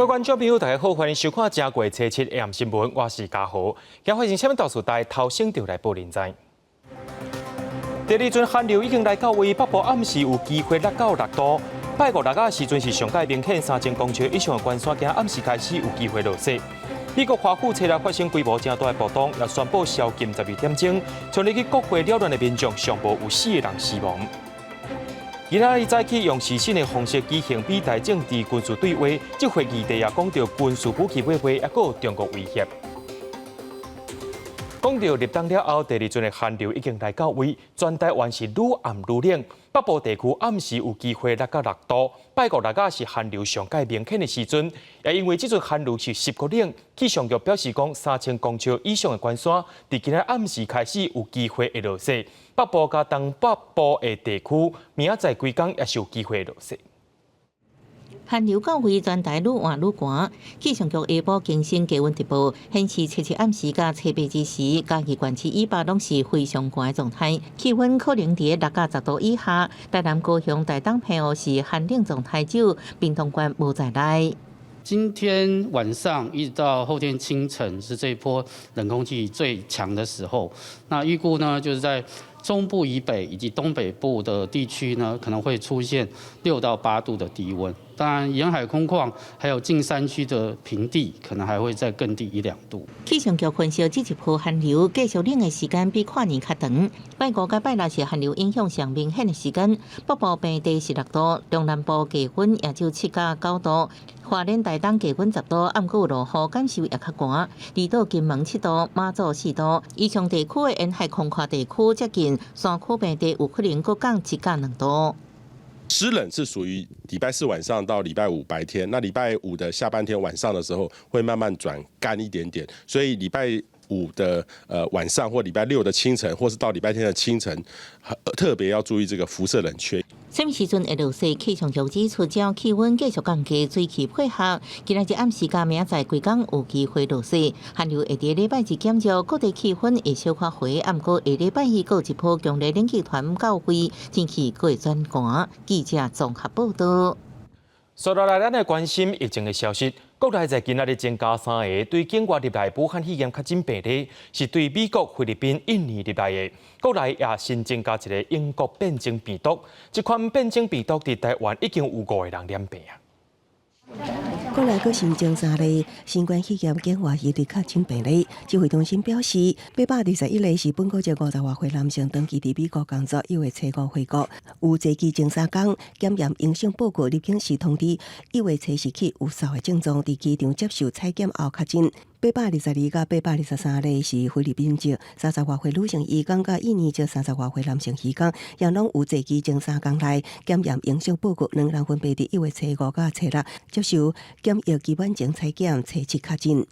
位觀眾朋友，大家好，歡迎收看正月初七 AM 新聞，我是嘉豪。今發生啥物大事，帶頭先就來報您知。第二陣寒流已經來到位，北部暗時有機會落到6度。拜五六仔時陣是上蓋明顯3000公尺以上的懸山，今暗時開始有機會落雪。美國華府初六發生規模誠大的暴動，也宣布宵禁12點鐘，從入去國會擾亂的民眾上無有四個人死亡。今仔日早起用視訊的方式舉行美台政治軍事對話，這會議題也講著軍事武器買賣，抑閣有中國威脅。講著立冬了後，第二陣的寒流已經來到位，全台灣是愈暗愈冷。北部地區暗時有機會落到6度，拜五六仔是寒流上蓋明顯的時陣，也因為這陣寒流是濕閣冷，氣象局表示講3000公尺以上的懸山，佇今仔暗時開始有機會會落雪。北部佮東北部的地區，明仔載規工也是有機會落雪。寒流到位，全台愈晚愈寒。氣象局下晡更新低溫特報，顯示初七暗時佮初八之時，嘉義縣市以北攏是非常寒的狀態，氣溫可能佇6到10度以下。台南、高雄、台東平湖是寒冷狀態，只有屏東縣無在內。今天晚上一直到後天清晨是這一波冷空氣最強的時候。那預估呢，就是在中部以北以及東北部的地區呢，可能會出現6到8度的低溫。當然，沿海空曠還有近山區的平地，可能還會再更低一兩度。氣象局分析，這一波寒流繼續冷的時間比跨年較長。拜五佮拜六是寒流影響上明顯的時間。北部平地是6度，中南部低溫也就7到9度。花蓮、台東低溫10度，毋過有落雨，感受也較寒。離島金門7度，馬祖4度。以上地區的沿海空曠地區接近山區平地，有可能閣降1到2度。濕冷是屬於禮拜四晚上到禮拜五白天，那禮拜五的下半天晚上的時候會慢慢轉乾一點點，所以禮拜五的晚上或禮拜六的清晨，或是到禮拜天的清晨，特別要注意這個輻射冷卻。啥物時陣會落雪？氣象局指出，只要氣溫繼續降低，水汽配合，今仔日暗時佮明仔載規工有機會落雪。寒流會佇禮拜二減弱，各地氣溫會小可回，毋過下禮拜一閣有一波強烈冷氣團到位，天氣閣會轉寒。記者綜合報道。接落來，咱來關心疫情的消息。國內在今仔日增加三个對境外入來武漢肺炎確診病例，是對美國、菲律賓、印尼入來的。國內也新增加一個英國變種病毒，這款變種病毒佇台灣已經有五個人染病啊。國內閣新增三例新冠肺炎境外移入確診病例。指揮中心表示，821例是本國籍50外歲男性，長期佇美國工作，1月初五回國，有坐機前3工檢驗陽性報告入境時通知，1月初四起有掃的症狀，佇機場接受採檢後確診。822佮823例是菲律賓籍30外歲女性移工，佮印尼籍30外歲男性移工，也攏有坐機前三工內檢驗陽性報告，兩人分別佇1月初五佮初六接受檢疫期滿前採檢，初七確診。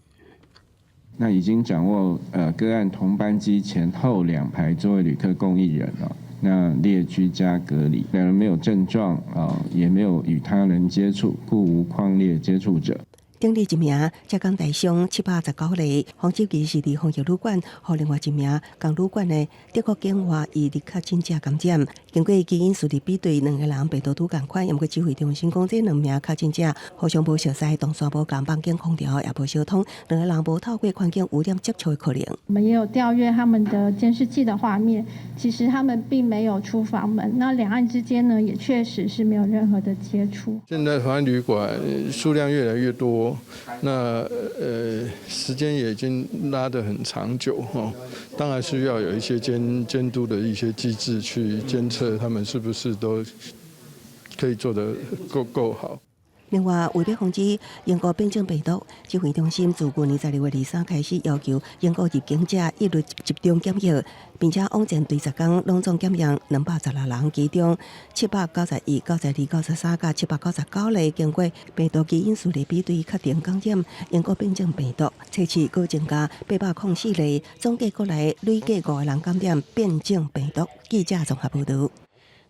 那已經掌握個案同班機前後兩排座位旅客共一人哦，那列居家隔離，兩人沒有症狀啊，也沒有與他人接觸，故無匡列接觸者。頂日一名浙江台商719例，黃執其是佇防疫旅館，予另外一名仝旅館的德國境外移入確診者感染。經過基因序列比對，兩個人病毒株仝款，毋過指揮中心講，這兩名確診者互相無熟似，動線無仝，房間空調也無相通，兩個人無透過環境污染接觸的可能。我們也有調閱他們的監視器的畫面，其實他們並沒有出房門。那兩岸之間呢，也確實是沒有任何的接觸。現在防疫旅館數量越來越多。那時間也已經拉得很長久哈，當然需要有一些監督的一些機制去監測他們是不是都可以做得夠好。另外，為了防止英國變種病毒，指揮中心自去年12月23開始要求英國入境者一律集中檢疫，並且往前追10工攏總檢驗216人，其中791、92、93佮799例經過病毒基因序列比對確定感染英國變種病毒，初七閣增加804例，總計國內累計五個人感染變種病毒。記者綜合報道。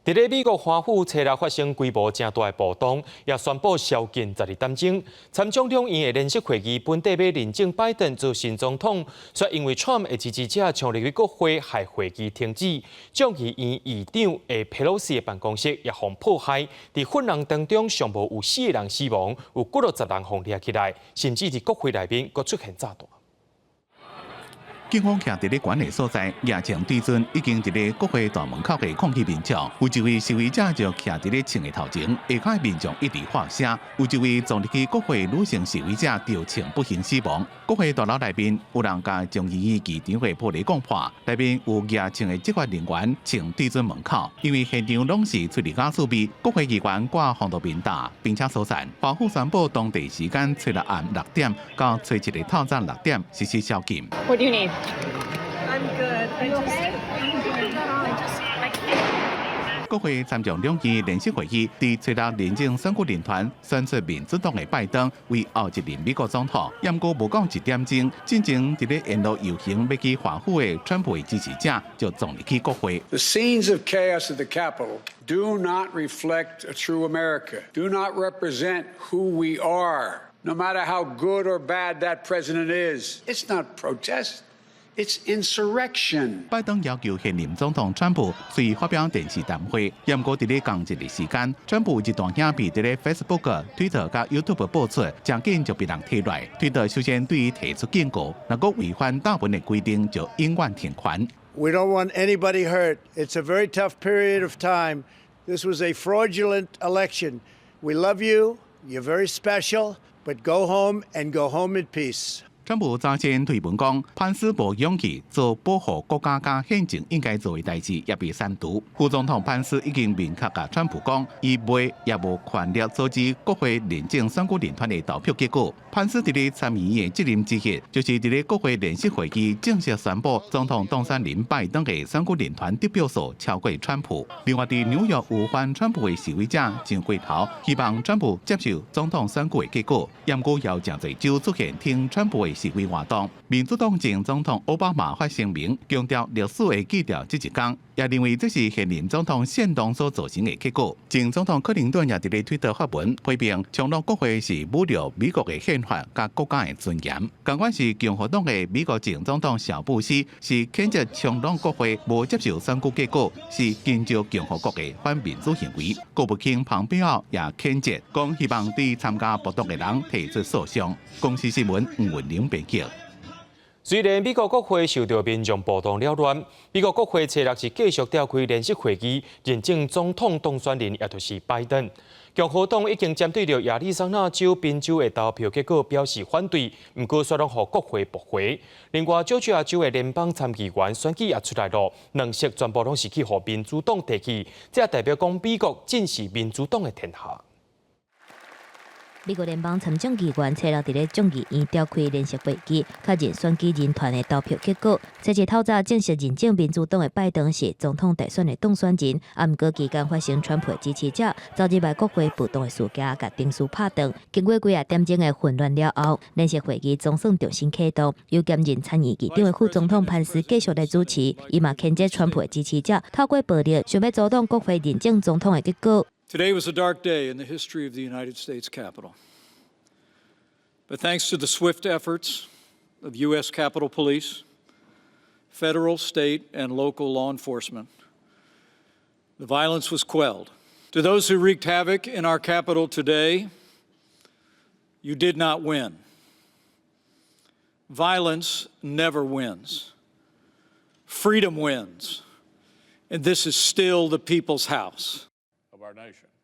佇咧美國華府初六發生規模誠大的暴動，也宣布宵禁12點鐘。參眾兩院的聯席會議本底欲認證拜登做新總統，卻因為川普的支持者衝入去國會，害會議停止。眾議院議長的佩洛西的辦公室也予破壞。佇混亂當中，上無有四個人死亡，有幾落十人予掠起來，甚至佇國會內面閣出現炸彈。警方徛佇咧懸的所在，舉槍對準已經佇咧國會大門口的抗議民眾。有一位示威者就徛佇咧槍的頭前，下跤民眾一直喊聲。有一位撞入去國會女性示威者著槍不幸死亡。國會大樓內面有人共眾議院議長的玻璃摃破，內面有舉槍的執法人員槍對準門口。因為現場攏是催淚瓦斯味，國會議員掛防毒面罩，並且疏散。華府宣布當地時間初六暗6點到初七的透早6點實施宵禁。 What do you need? I'm good. I just, I can't. 國會參眾兩院聯席會議佇初六認證選舉人團選出民主黨的拜登為後一任美國總統。毋過無到1點鐘，進前佇咧沿路遊行欲去華府的川普支持者就撞入去國會。 The scenes of chaos at the Capitol do not reflect a true America, do not represent who we are. No matter how good or bad that president is, it's not protest. It's insurrection. 拜登要求現任總統川普隨發表電視談話，毋過佇咧仝一个時間，川普一段影片佇咧 Facebook、Twitter 佮 YouTube 播出，誠緊就被人提來。Twitter 首先對伊提出警告，若閣違反大文的規定，就永遠停權。 We don't want anybody hurt. It's a very tough period of time. This was a fraudulent election. We love you. You're very special. But go home and go home in peace. 川普早前推文講，潘斯無勇氣做保護國家佮憲政應該做的代誌，也被刪除。副總統潘斯已經明確共川普講，伊袂也無權力阻止國會認證選舉人團的投票結果。潘斯佇咧參議院的職任之日，就是佇咧國會聯席會議正式宣布總統當選人拜登的選舉人團得票數超過川普。另外，佇紐約有反川普的示威者上街頭，希望川普接受總統選舉的結果。毋過有誠濟州出現挺川普的示威活動。民主黨前總統奧巴馬發聲明，強調歷史會記著這一工，也認為這是現任總統煽動所造成的結果。前總統克林頓也佇咧推特發文批評，衝入國會是侮辱美國的憲法佮國家的尊嚴。仝款是共和黨的美國前總統小布希是譴責衝入國會無接受選舉結果，是金州共和國的反民主行為。國務卿龐貝奧也譴責，講希望對參加暴動的人提出訴訟。公視新聞吳文玲編輯。雖然美國國會受到民眾暴動擾亂，美國國會初六是繼續召開聯席會議，認證總統當選人，也就是拜登。共和黨已經針對著亞利桑那州賓州的投票結果表示反對，毋過煞攏予國會駁回。另外，喬治亞州的聯邦參議員選舉也出來囉，兩席全部攏是去予民主黨提去，這代表講美國真是民主黨的天下。美國聯邦參眾議員初六佇咧眾議院召開聯席會議，確認選舉人團的投票結果。初七透早正式認證民主黨的拜登是總統大選的當選人。啊，毋過期間發生川普的支持者走入來國會暴動的事件，共程序拍斷。經過幾仔點鐘的混亂了後，聯席會議總算重新啟動，由兼任參議院議長的副總統潘斯繼續來主持。伊嘛譴責川普的支持者透過暴力，想欲阻擋國會認證總統的結果。 Today was a dark day in the history of the United States Capitol. But thanks to the swift efforts of U.S. Capitol Police, federal, state, and local law enforcement, the violence was quelled. To those who wreaked havoc in our Capitol today, you did not win. Violence never wins. Freedom wins. And this is still the people's house.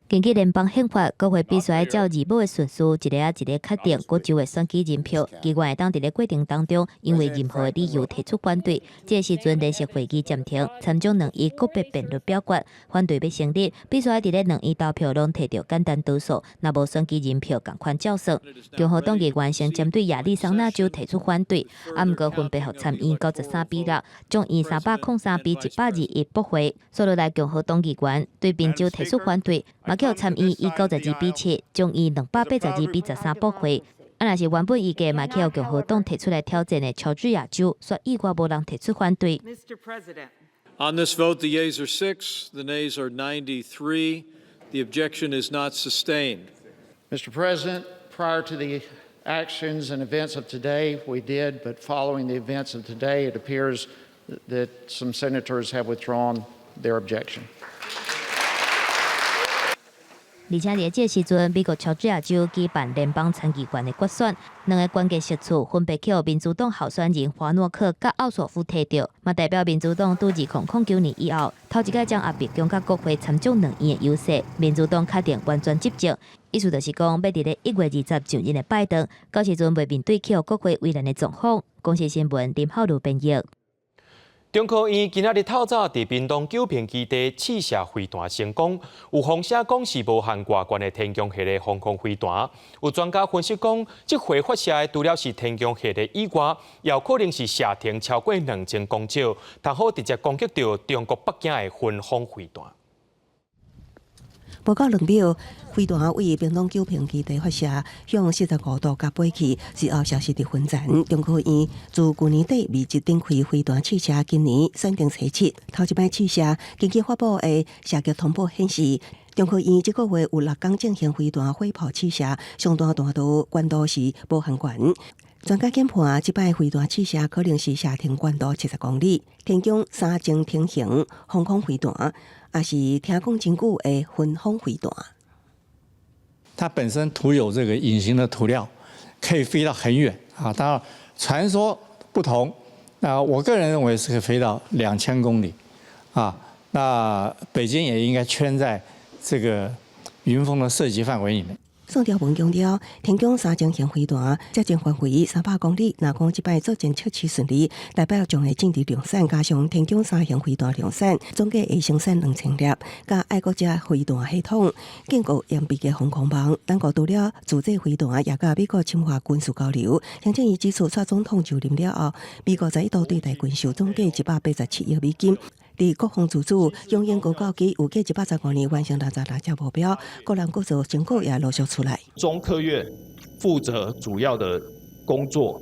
根據聯邦憲法，國會必須愛照字母的順序，一个仔一个確定各州的選舉人票。議員會當佇咧過程當中，因為任何的理由提出反對。這個時陣聯席會議暫停，參眾兩院個別辯論表決，反對欲成立，必須愛佇咧兩院投票攏提著簡單多數，若無選舉人票仝款照算。共和黨議員先針對亞利桑那州提出反對，啊，毋過分別予參院93比6，眾院303比121駁回。煞落來共和黨議員對賓州提出反對，嘛予參院以92比7，眾院282比13駁回。啊，若是原本預計嘛予共和黨提出來挑戰的喬治亞州，煞意外無人提出反對。 Mr. President. On this vote, the yeas are 6, the nays are 93. The objection is not sustained. Mr. President, prior to the actions and events of today, we did, but following the events of today, it appears that some senators have withdrawn their objection. 而且佇這个時陣，美國喬治亞州舉辦聯邦參議員的決選，兩个關鍵席次分別予民主黨候選人華諾克佮奧索夫提著，嘛代表民主黨佇2009年以後，頭一擺掌握白宮佮國會參眾兩院的優勢，民主黨確定完全執政。意思就是講，欲佇咧1月20上任的拜登，到時陣袂面對予國會為難的狀況。公視新聞林浩如編譯。中科院今仔日透早佇屏東九坪基地試射飛彈成功，有風聲講是無限外觀的天弓系列防空飛彈。有專家分析講，這回發射的除了是天弓系列以外，也有可能是射程超過2000公尺，通好直接攻擊著中國北京的雲鋒飛彈。無夠2秒，飛彈位屏東九坪基地發射，向45度角飛去，之後消失佇雲層。中科院自舊年底未一展開飛彈試射，今年選定初七頭一擺試射。根據發布的射擊通報顯示，中科院這個月有6工進行飛彈火炮試射，上大彈道高度是無限懸。專家研判，這擺飛彈試射可能是射程高度70公里，天弓三潛艇型防空飛彈，也是聽講真久的雲鋒飛彈。它本身塗有這個隱形的塗料，可以飛到很遠啊。當然，傳說不同，那我個人認為是可以飛到2000公里啊。那北京也應該圈在這個雲鋒的射擊範圍裡面。宋條文強調，天弓三潛型飛彈射程範圍300公里，若講這擺作戰測試順利，代表將會政治量產，加上天弓三型飛彈量產，總計會生產2000粒，佮愛國者飛彈系統，建構嚴密的防空網。中國除了自製飛彈，也佮美國深化軍事交流。行政院指出，蔡總統就任了後，美國11度對台軍售總計187億美金。佇國防自主、響應國教機，預計115年完成66隻目標，國人國造成果也陸續出來。中科院負責主要的工作，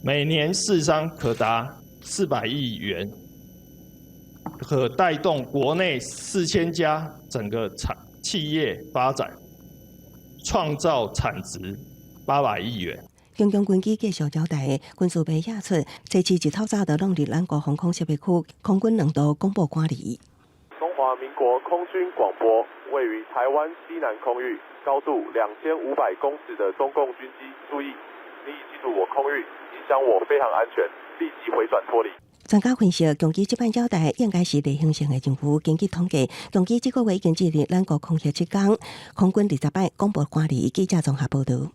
每年釋商可達400億元，可帶動國內4000家整個產企業發展，創造產值800億元。中共軍機繼續交代，軍事兵野出，這次一透早就攏佇咱國防空識別區，空軍兩度廣播趕離。中華民國空軍廣播，位於台灣西南空域，高度2500公尺的中共軍機，注意，你已進入我空域，影響我飛航安全，立即回轉脫離。專家分析，共機這擺交代應該是例行性的任務。根據統計，共機這個月已經進入咱國空域7工，空軍20擺廣播趕離。記者綜合報導。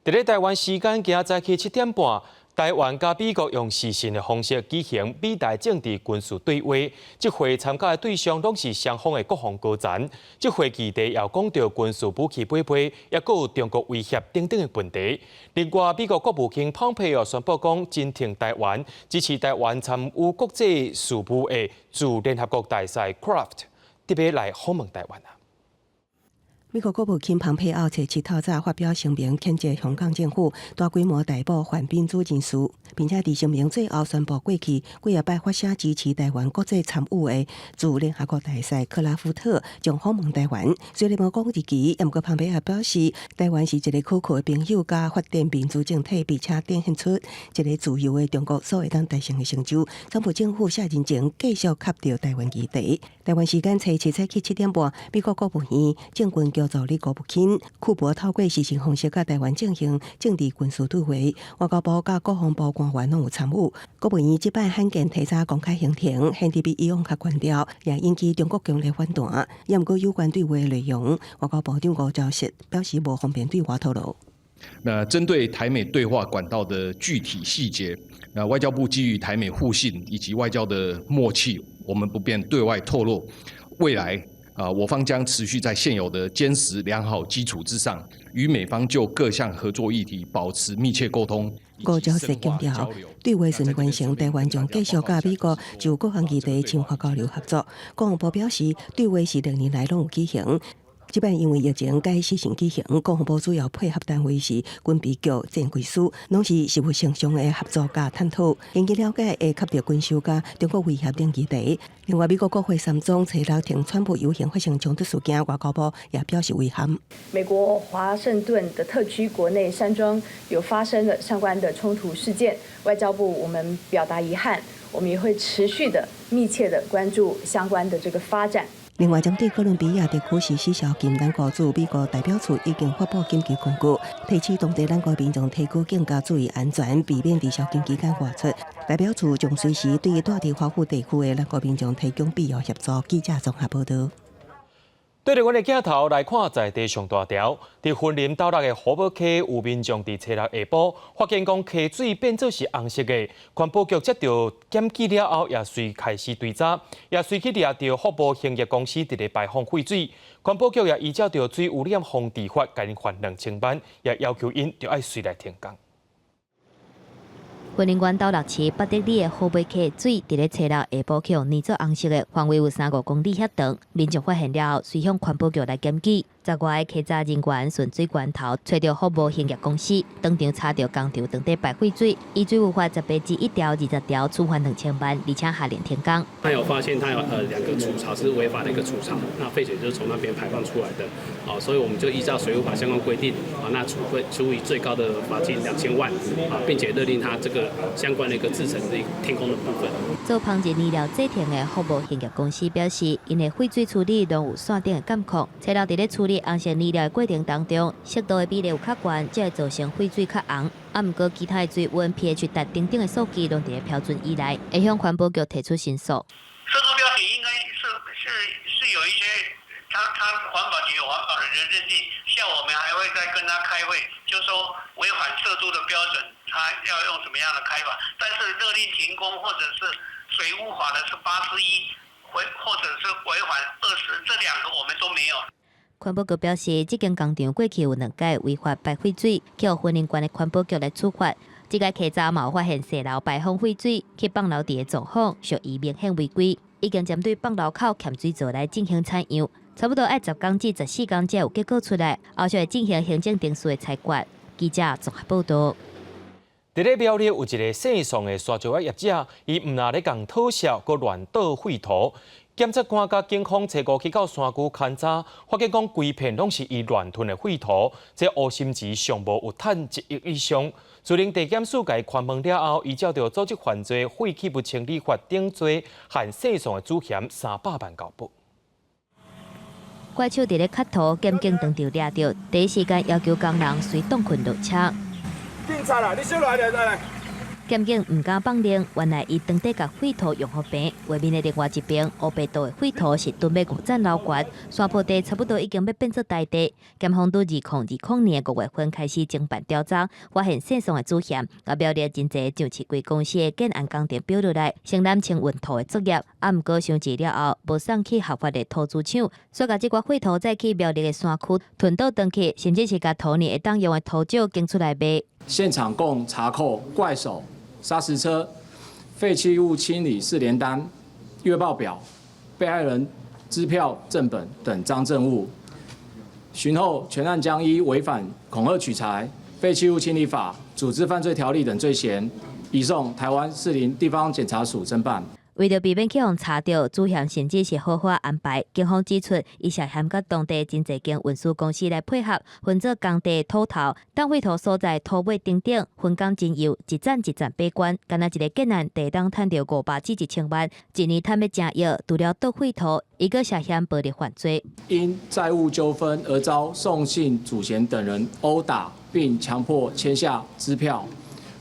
佇咧台灣時間今早起7點半，台灣佮美國用視訊的方式舉行美台政治軍事對話。這回參加的對象攏是雙方的國防高層。這回議題也講著軍事武器配備，抑閣有中國威脅等等的問題。另外，美國國務卿蓬佩奧宣布講，真挺台灣，支持台灣參與國際事務的駐聯合國大使 Craft 特別來訪問台灣啊。美國國務卿蓬佩奧初七透早發表聲明，譴責香港政府大規模逮捕泛民主人士，並且佇聲明最後宣布過去幾仔擺發聲支持台灣國際參與的駐聯合國大使克拉夫特將訪問台灣。雖然無講日期，毋過蓬佩奧表示，台灣是一个可靠的朋友，佮發展民主政體，並且展現出一个自由的中國所會當達成的成就。川普政府卸任前繼續磕著台灣議題。台灣時間初七早起7點半，美國國務院政軍局助理國務卿庫珀透過視訊方式，佮台灣進行政治軍事對話。外交部佮國防部官員攏有參與。國務院這擺罕見提早公開行程，顯得比以往較懸吊，也引起中國強烈反彈。也毋過有關對話內容，外交部長吳釗燮表示無方便對外透露。那針對台美對話管道的具體細節，那外交部基於台美互信以及外交的默契，我們不便對外透露。未來啊，我方將持續在現有的堅實良好基礎之上，與美方就各項合作議題保持密切溝通。吳釗燮強調，對話順利完成，台灣將繼續佮美國就各項議題深化交流合作。國防部表示，對話是歷年來攏有舉行。這擺因為疫情改視訊舉行，國防部主要配合單位是軍備局戰規司，攏是實務性上的合作佮探討。根據了解，會及著軍售佮中國威脅等議題。另外，美國國會山莊初六庭川普遊行發生衝突事件，外交部也表示遺憾。美國華盛頓的特區國內山莊有發生了相關的衝突事件，外交部我們表達遺憾，我們也會持續的密切的關注相關的這個發展。另外，針對哥倫比亞特區實施宵禁，咱國駐美國代表處已經發布緊急公告，提醒當地咱國民眾提高更加注意安全，避免佇宵禁期間外出。代表處將隨時對蹛佇華府地區的咱國民眾提供必要協助。記者綜合報道。對著阮的鏡頭來看，在地上大條，佇雲林斗六的虎尾溪有民眾佇初六下晡發現講溪水變做是紅色的，環保局接著檢舉了後，也隨開始追查，也隨去掠著福報興業公司佇咧排放廢水。環保局也依照著水污染防治法，共𪜶罰2000萬，也要求𪜶著愛隨來停工。雲林縣斗六市八德里的虎尾溪水，佇咧初六下晡去予染做紅色的，範圍有三五公里遐長。民眾發現了後，隨向環保局來檢舉。十外个稽查人員循水源頭揣著福報興業公司，當場查著工廠當地排廢水，依水污法18之1條20條處罰2000萬，而且下令停工。他有發現，他有兩個儲槽是違法的一個儲槽，那廢水就是從那邊排放出來的，哦，所以我們就依照水污法相關規定，啊，那處分處以最高的罰金2000萬，啊，並且勒令他這個相關的一個製程的停工的部分。做烹飪燃料製程的福報興業公司表示，𪜶的廢水處理攏有線頂的監控，初六佇咧處理紅色燃料的過程當中，色度的比例有較懸，才會造成廢水較紅。啊，毋過其他的水溫、pH 值等等的數據攏佇咧標準以內，會向環保局提出申訴。色度標準應該是有一些，他環保局有環保的人認定，像我們還會再跟他開會，就說違反色度的標準，他要用什麼樣的開法？但是勒令停工或者是水污法的是8之1，或者是違反20，這兩個我們都沒有。環保局表示，這間工廠過去有兩擺違法排廢水，予雲林縣的環保局來處罰。這個稽查嘛有發現踅樓排放廢水去放流池的狀況，屬於明顯違規，已經針對放流口鹹水槽來進行採樣，差不多愛10工至14工才有結果出來，後續會進行行政程序的裁決。記者綜合報道。佇咧苗栗有一个姓宋的沙石仔業者，伊毋但咧共討數，閣亂倒廢土。檢察官佮警方初五去到山區勘查，發現講規片攏是伊亂吞的廢土，這烏心錢上無有趁1億以上。士林地檢署共伊盤問了後，依照著組織犯罪廢棄物清理法等罪，判姓宋的主嫌300萬交保。怪手佇咧磕土，檢警當場掠著，第一時間要求工人隨擋困落車。警察啦，你小來來來。檢警毋敢放任，原來伊當地共廢土用予平，畫面的另外一邊，烏白倒的廢土是噸欲五層樓懸，山坡地差不多已經欲變做台地。檢方佇2020年5月份開始偵辦調查，發現姓宋的主嫌，共苗栗真濟上市櫃公司的建案工程標落來，承攬清運土的作業，啊，毋過上市了後，無送去合法的土輜廠，煞共這寡廢土載去苗栗的山區囤倒轉去，甚至是共土泥會當用的土石揀出來賣。現場共查扣怪手、砂石車、廢棄物清理四聯單、月報表、被害人支票正本等贓證物。訊後全案將依違反恐嚇取財、廢棄物清理法、組織犯罪條例等罪嫌，移送台灣士林地方檢察署偵辦。為著避免去予查著，主嫌甚至是好好安排。警方指出，伊涉嫌佮當地真濟間運輸公司來配合，分做工地土頭、當廢土所在土尾等等，分工真幼，一層一層把關。敢若一个建案地當趁著500至1000萬，一年趁欲成億，除了倒廢土，伊閣涉嫌暴力犯罪。因債務糾紛而遭宋姓主嫌等人毆打，並強迫簽下支票。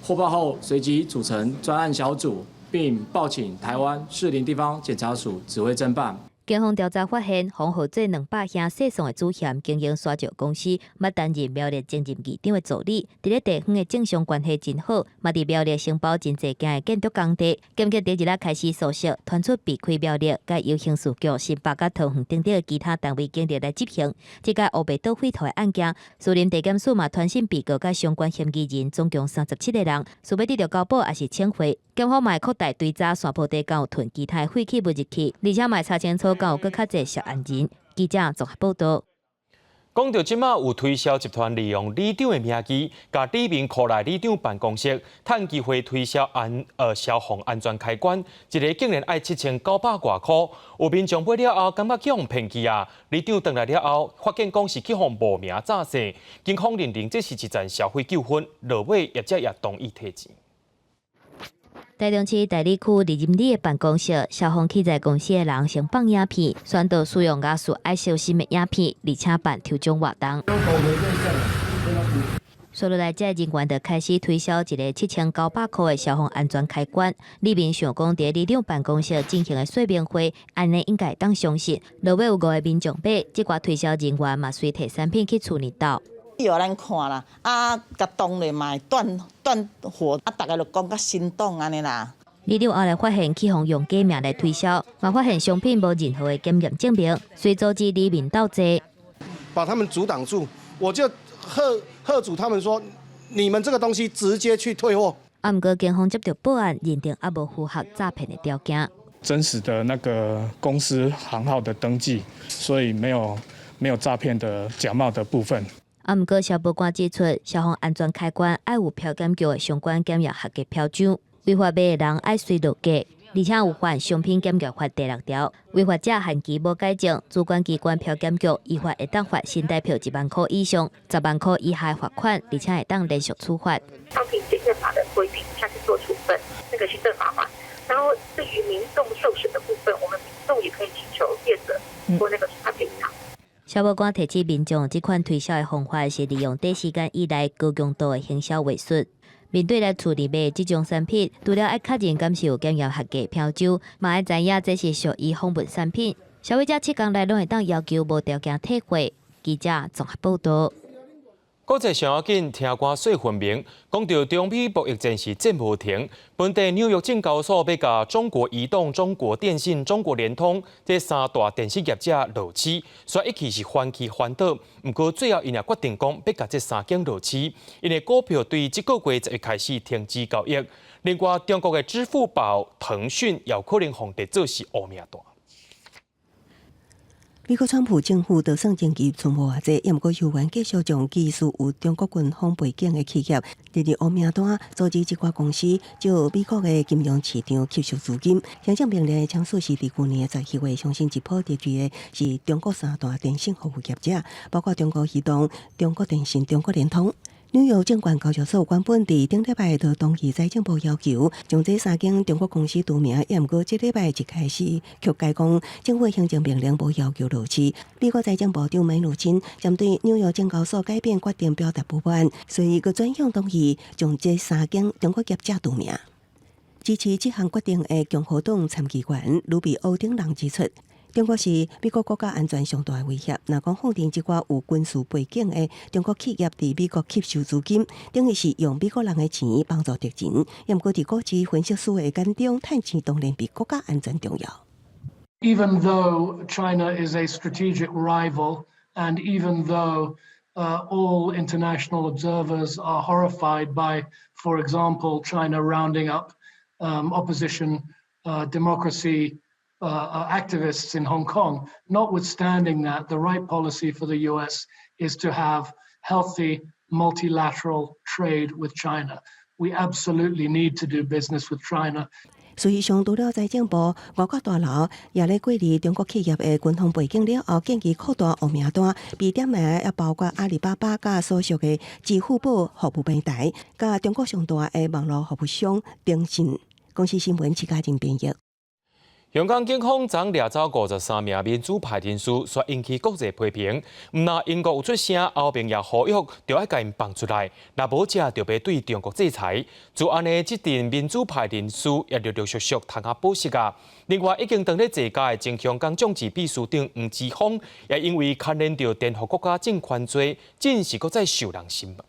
獲報後，隨即組成專案小組。並報請台灣士林地方檢察署指揮偵辦。警方調查發現，黃河做200兄姓宋的主嫌經營沙石公司，捌擔任苗栗前任議長的助理，佇咧地方的政商關係真好，嘛佇苗栗承包真濟間的建築工地。檢警第二日開始搜索，傳出避開苗栗、佮由刑事局、新北佮桃園等等的其他單位警力來執行。這個烏白倒廢土的案件，士林地檢署嘛傳訊被告佮相關嫌疑人，總共37個人，若欲得著交保抑是請回。檢方嘛會擴大追查山坡地敢有囤其他廢棄物入去，而且嘛會查清楚敢有閣較濟涉案人。記者綜合報道。講到這馬有推銷集團利用里長的名義，共里民 call 來里長辦公室，趁機會推銷消防安全開關，一个竟然愛7900外箍。有民眾買了後，感覺去予騙去啊！里長轉來了後，發現講是去予無名詐騙，警方認定這是一場消費糾紛，落尾業者也同意退錢。台中市大里區李任里的辦公室，消防器材公司的人先放影片，宣導使用家屬愛小心的影片，而且辦抽獎活動。說落來，這人員就開始推銷一个7900箍的消防安全開關。里民想講，佇里長辦公室進行的說明會，按呢應該會當相信。落尾有五个民眾買，這寡推銷人員嘛隨提產品去厝裡鬥。伊予咱看啦，啊，共當咧嘛會斷斷貨，啊，逐个就講較心動按呢啦。里長後來發現去予用假名來推銷，嘛發現商品無任何的檢驗證明，遂阻止里民鬥濟。把他們阻擋住，我就喝喝阻他們說，你們這個東西直接去退貨。啊，毋過警方接到報案，認定猶無符合詐騙的條件。真實的那個公司行號的登記，所以沒有詐騙的假冒的部分。啊，毋過消保官指出，消防安全開關愛有標檢局的相關檢驗合格標章，違法買的人愛隨落價，而且有犯商品檢驗法第六條，違法者限期無改正，主管機關標檢局依法會當罰新台票1萬箍以上、10萬箍以下罰款，而且會當連續處罰。商品檢驗法的規定下去做處分，那個行政罰款。然後對於民眾受損的部分，我們民眾也可以請求業者做那個他賠償。消保官提醒民眾，這款推銷的方法是利用短時間以內高強度的行銷話術。面對來厝裡買這種產品，除了愛確認敢是有檢驗合格標章，嘛愛知影這是屬於仿冒產品。消費者7工內攏會當要求無條件退貨。記者綜合報道。國際上要緊，聽歌說分明。講到中美貿易戰是戰無停，本地紐約證交所欲共中國移動、中國電信、中國聯通這三大電信業者落市，煞一氣是翻起翻倒。毋過最後𪜶也決定講，欲共這三間落市，𪜶的股票對這個月10日開始停止交易。另外，中國的支付寶、騰訊也有可能予列做是烏名單。美國川普政府就算任期賰無偌濟，也毋過猶原繼續將技術有中國軍方背景的企業列入烏名單，阻止這寡公司就美國的金融市場吸收資金。行政命令的簽署是佇舊年的12月，相信這波入去的是中國三大電信服務業者，包括中國移動、中國電信、中國聯通。紐約證券交易所原本佇頂禮拜就同意財政部要求，將這三間中國公司除名，也毋過這禮拜一開始卻改講，政府行政命令無要求落市。美國財政部長梅努欽針對紐約證交所改變決定表達不滿，所以閣轉向同意將這三間中國業者除名。支持這項決定的共和黨參議員盧比歐等人指出，中國是美國國家安全上大的威脅。若講放任這寡有軍事背景的中國企業佇美國吸收資金，等於是用美國人的錢幫助敵人。也毋過佇股市分析師的眼中，趁錢當然比國家安全重要。 Even though China is a strategic rival, and even though all international observers are horrified by, for example, China rounding up opposition democracy activists in Hong Kong. Notwithstanding that, the right policy for the US is to have healthy multilateral trade with China. We absolutely need to do business with China. 事實上，除了財政部、五角大樓也咧過濾中國企業的軍方背景了後，建議擴大黑名單，被點名也包括阿里巴巴佮所屬的支付寶服務平台，佮中國上大的網路服務商騰訊。公視新聞，徐家仁編譯。香港警方昨掠走53名民主派人士，煞引起國際批評。毋但英國有出聲，歐盟也呼籲，著愛共𪜶放出來，若無者就欲對中國制裁。就按呢，這陣民主派人士也陸陸續續通啊保釋啊。另外，已經當咧坐監的前香港眾志秘書長黃之鋒，也因為牽連著顛覆國家政權罪，正式閣再受人審問。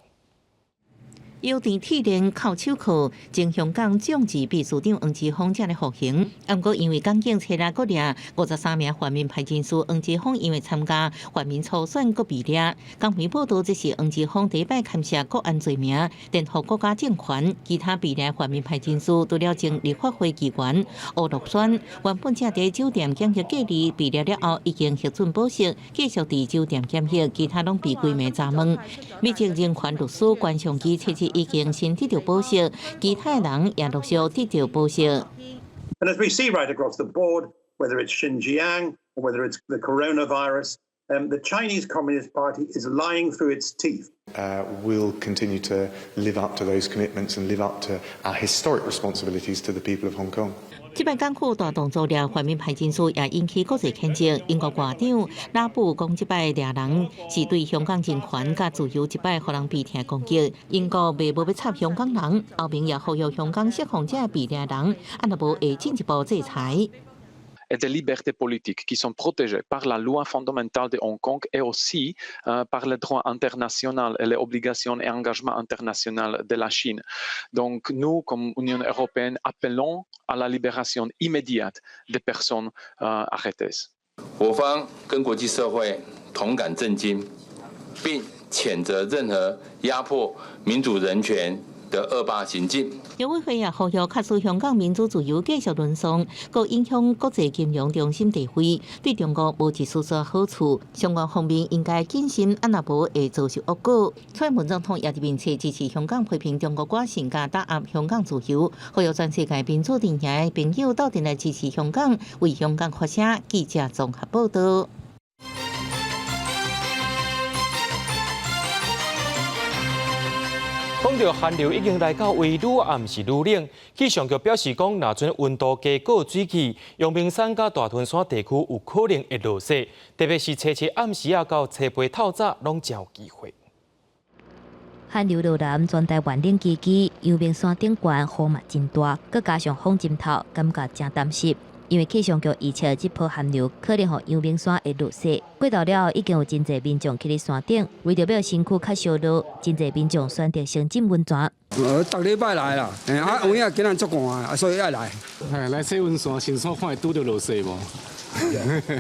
藥店鐵鏈銬手銬，前香港眾志秘書長黃之鋒才咧服刑。毋過因為港警冊來閣掠53名泛民派人士，黃之鋒因為參加泛民初選閣被掠。港媒報道，這是黃之鋒第一擺牽涉國安罪名，顛覆國家政權。其他被掠泛民派人士，除了前立法會議員區諾軒，原本正佇酒店檢疫隔離，被掠了後已經核准保釋，繼續佇酒店檢疫，其他攏被規暝查問。美籍人權律師關尚義七日已經先得到保釋，其他人也陸續得到保釋。 And as we see right across the board, whether it's Xinjiang or whether it's the coronavirus, the Chinese Communist Party is lying through its teeth. We'll continue to live up to those commitments and live up to our historic responsibilities to the people of Hong Kong. 這擺港府大動作掠泛民派人士，也引起國際譴責。英國外長拉布講，這擺掠人是對香港人權佮自由一擺予人悲痛攻擊。英國袂無欲插香港人，歐盟也呼籲香港釋放這被掠人，啊若無會進一步制裁。 Et des libertés politiques qui sont protégées par la loi fondamentale de Hong Kong et aussi par le droit international et les obligations et engagements internationaux de la Chine. Donc nous, comme Union européenne, appelons à la libération immédiate des personnes arrêtées. 我方跟國際社會同感震驚，並譴責任何壓迫民主人權的惡霸行徑。陸委會也呼籲，假使香港民主自由繼續淪喪，閣影響國際金融中心地位，對中國無一絲絲好處。相關方面應該謹慎，啊若無會遭受惡果。蔡英文總統也佇面冊支持香港批評中國割線佮打壓香港自由，呼籲全世界民主陣營的朋友鬥陣來支持香港，為香港發聲。記者綜合報道。講到寒流已經來到位，愈暗是愈冷。氣象局表示講，若陣溫度低過水汽，陽明山佮大屯山地區有可能會落雪，特別是初七暗時仔到初八透早，攏真有機會。寒流落來，全台灣冷吱吱，陽明山頂懸雨嘛真大，閣加上風真透，感覺誠澹濕。因為氣象局預測這波寒流可能予陽明山會落雪。過晝了後，已經有真濟民眾去佇山頂，為著欲身軀較燒熱，真濟民眾選擇先浸溫泉。逐禮拜來啦，啊有影今仔足寒啊，所以愛來。來洗溫泉，先看會拄著落雪無？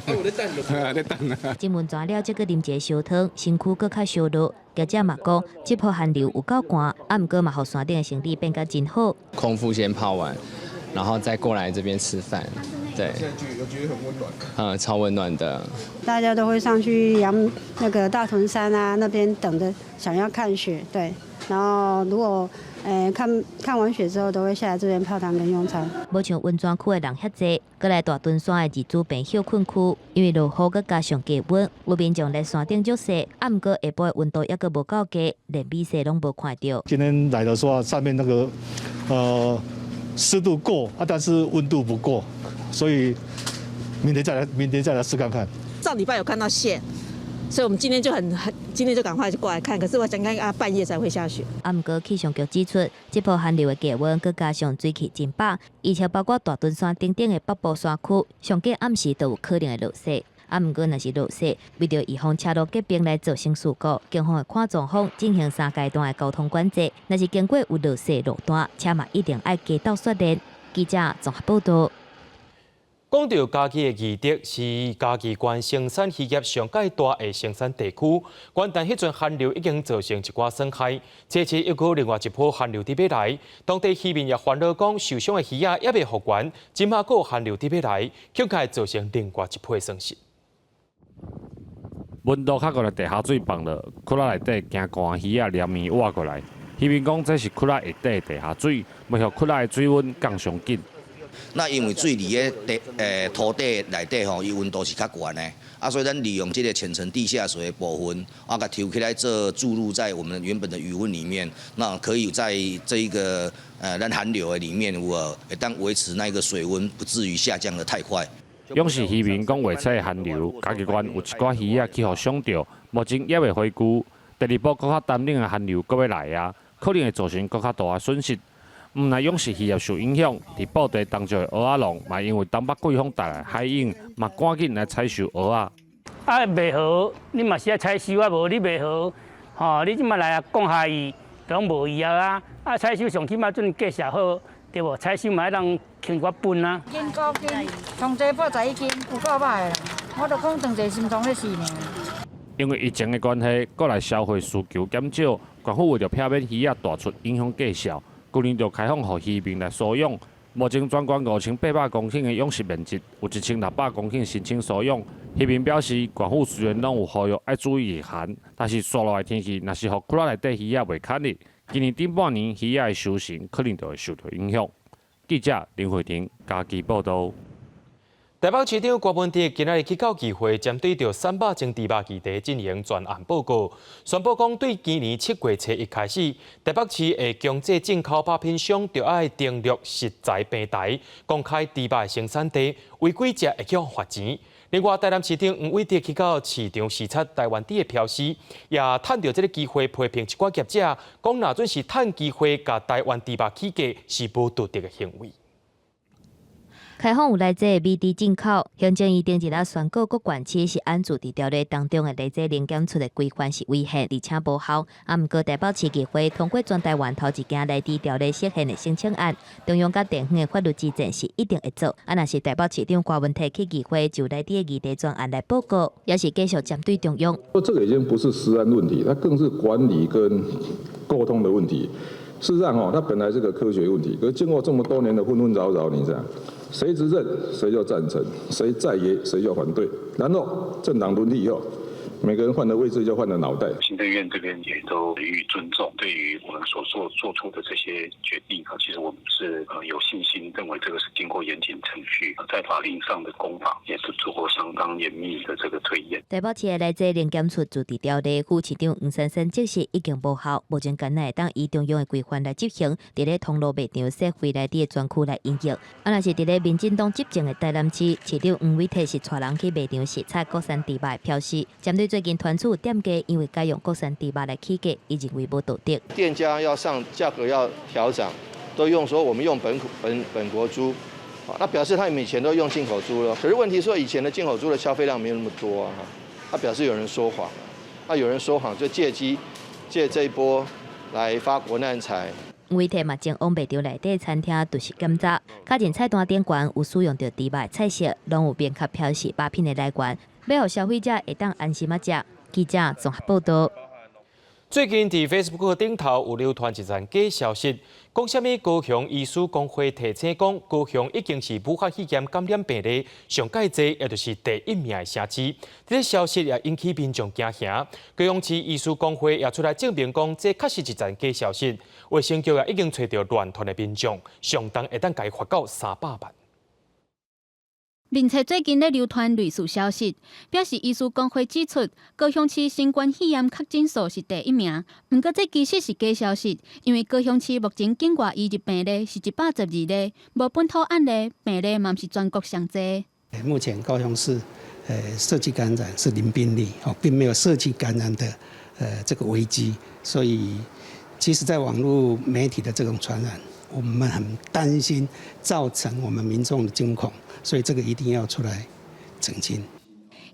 有咧等，咧等啊！浸溫泉了，才閣啉一个燒湯，身軀閣較燒熱。業者嘛講，這波寒流有夠寒，啊，毋過嘛，予山頂的生理變甲真好。空腹先泡完，然後再過來這邊吃飯。對，現在有覺得很溫暖。嗯，超溫暖的。大家都會上去陽那個大屯山啊，那邊等着想要看雪。對，然後如果看看完雪之後，都會下來這邊泡湯跟用餐。無像溫泉區的人遐濟，閣來大屯山的自主病歇睏區，因為落雨閣加上低溫，有民眾來山頂足雪，啊，毋過下晡的溫度猶閣無夠低，連米雪攏無看著。今天來的時候，上面那個濕度夠啊，但是溫度不夠，所以明天再來，明天再來試看看。上禮拜有看到線，所以我們今天就很很，今天就趕快就過來看。可是我想看啊，半夜才會下雪。啊，毋過氣象局指出，這波寒流的低溫，閣加上水汽真飽，而且包括大屯山頂頂的北部山區，上緊暗時都有可能會落雪。啊，毋過若是落雪，為著預防車路結冰來造成事故，警方會看狀況進行三階段的交通管制。若是經過有落雪路段，車嘛一定愛加鬥雪練。記者綜合報道。講到嘉義的義德，是嘉義縣生產漁業上蓋大的生產地區。元旦彼陣寒流已經造成一寡損害，這次又閣另外一波寒流佇欲來，當地漁民也煩惱講，受傷的魚仔猶未復原，這馬閣有寒流佇欲來，恐會造成另外一波損失。溫度較懸的地下水放落，窟仔內底驚寒魚仔連綿活過來。漁民講這是窟仔下底的地下水，欲予窟仔的水溫降上緊。那因為水佇个地土地內底吼，伊溫度是較懸的，啊，所以咱利用這個淺層地下水的部分，啊，共抽起來做注入在我們原本的魚塭裡面，那可以在這一個咱寒流的裡面有無會當維持那個水溫不至於下降得太快。勇士漁民講，袂使寒流，嘉義縣有一寡魚仔去予傷著，目前猶未恢復。第二波閣較寒冷的寒流閣欲來啊，可能會造成閣較大的損失。毋但養殖漁業受影響，佇布袋東石的蚵仔農嘛，因為東北季風帶來海湧，嘛趕緊來採收蚵仔。啊，袂好，你嘛是愛採收啊，無你袂好，吼，你這馬來啊降下雨，攏無魚啊！啊，採收上起碼陣價數好，對無？採收嘛會當輕寡分啊。斤高斤，上濟81斤，有夠歹啦！我就講當濟心臟咧死爾。因為疫情的關係，國內消費需求減少，縣府為著避免魚仔大出影響價數，舊年就開放予漁民來收養。目前全縣5800公頃的養殖面積，有1600公頃申請收養。漁民表示，縣府雖然攏有呼籲愛注意御寒，但是紲落來天氣，若是予窟仔內底魚仔袂堪哩，今年頂半年魚仔的收成可能就會受著影響。記者林慧婷嘉義報導。台北市長柯文哲今仔日去到議會，針對著300種豬肉議題進行專案報告，宣布講對今年7月初一開始，台北市會強制進口肉品商著愛登錄食材平台，公開豬肉生產地，違規者會予罰錢。另外，台南市長黃偉哲去到市場視察台灣豬的標示，也趁著這个機會批評一寡業者，講若準是趁機會共台灣豬肉起價，是無道德的行為。開放有來自美豬進口，行政院頂一日宣告各縣市食安自治條例當中的來自零檢出的規範是違憲，而且無效。啊，毋過台北市議會通過全台灣頭一件萊豬條例釋憲的聲請案，中央佮地方的法律之戰是一定會做。啊，若是台北市長柯文哲去議會就萊豬的議題專案來報告，也是繼續針對中央。這個已經不是食安問題，它更是管理跟溝通的問題。事實上，哦，它本來是個科學問題，可是經過這麼多年的紛紛擾擾，你知道，誰執政誰就贊成，誰在野誰就反對，然後政黨輪替以後，每個人換了位置就換了腦袋。行政院這邊也都予以尊重，對於我們所做出的這些決定啊，其實我們是有信心，認為這個是經過嚴謹程序，在法令上的攻防也是做過相當嚴密的這個推演。台北市的萊豬零檢出自治條例，副市長黃珊珊證實已經無效，目前敢若會當依中央的規範來執行，佇咧通路賣場設非萊豬的專區來營業。啊，若是佇咧民進黨執政的台南市，市長黃偉哲是帶人去賣場視察國產豬肉的標示，針對最近傳出店家因為改用國產豬肉來起價，伊認為無道德。店家要上價格要調漲，都用說我們用本國豬，那表示他們以前都用進口豬咯。可是問題說以前的進口豬的消費量沒有那麼多啊，他表示有人說謊，那有人說謊就借機借這一波來發國難財。媒體嘛，前往賣場內底餐廳都是檢查，確認菜單頂懸有使用著豬肉的菜色，攏有明確標示肉品的來源，欲予消費者會當安心仔食。記者綜合報導。最近佇 Facebook 頂頭有流傳一則假消息，講啥物高雄醫師公會提醒講，高雄已經是武漢肺炎感染病例上蓋濟，也就是第一名的城市。這个消息也引起民眾驚嚇。高雄市醫師公會也出來證明講，這確實一則假消息。衛生局也已經揣著亂傳的民眾，上重會當共伊罰到300萬。面冊最近咧流傳類似消息，表示醫師公會指出，高雄市新冠肺炎確診數是第一名。毋過這其實是假消息，因為高雄市目前境外移入病例是112例，無本土案例，病例嘛毋是全國上濟。目前高雄市社區感染是零病例，哦，並沒有社區感染的這個危機，所以其實在網絡媒體的這種傳染，我們很擔心造成我們民眾的驚恐。所以這個一定要出來澄清。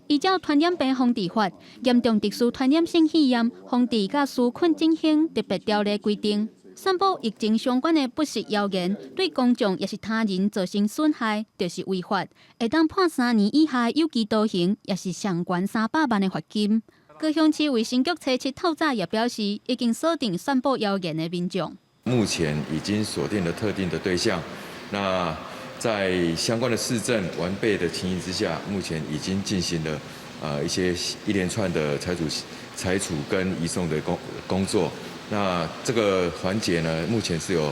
依照傳染病防治法，嚴重特殊傳染性肺炎防治佮紓困振興特別條例規定，散布疫情相關的不實謠言，對公眾抑是他人造成損害，就是違法，會當判3年以下有期徒刑，抑是上懸300萬的罰金。高雄市衛生局初七透早也表示，已經鎖定散布謠言的民眾。目前已經鎖定了特定的對象，那在相關的事證完備的情形之下，目前已經進行了一些一連串的採取跟移送的工作。那這個環節呢，目前是由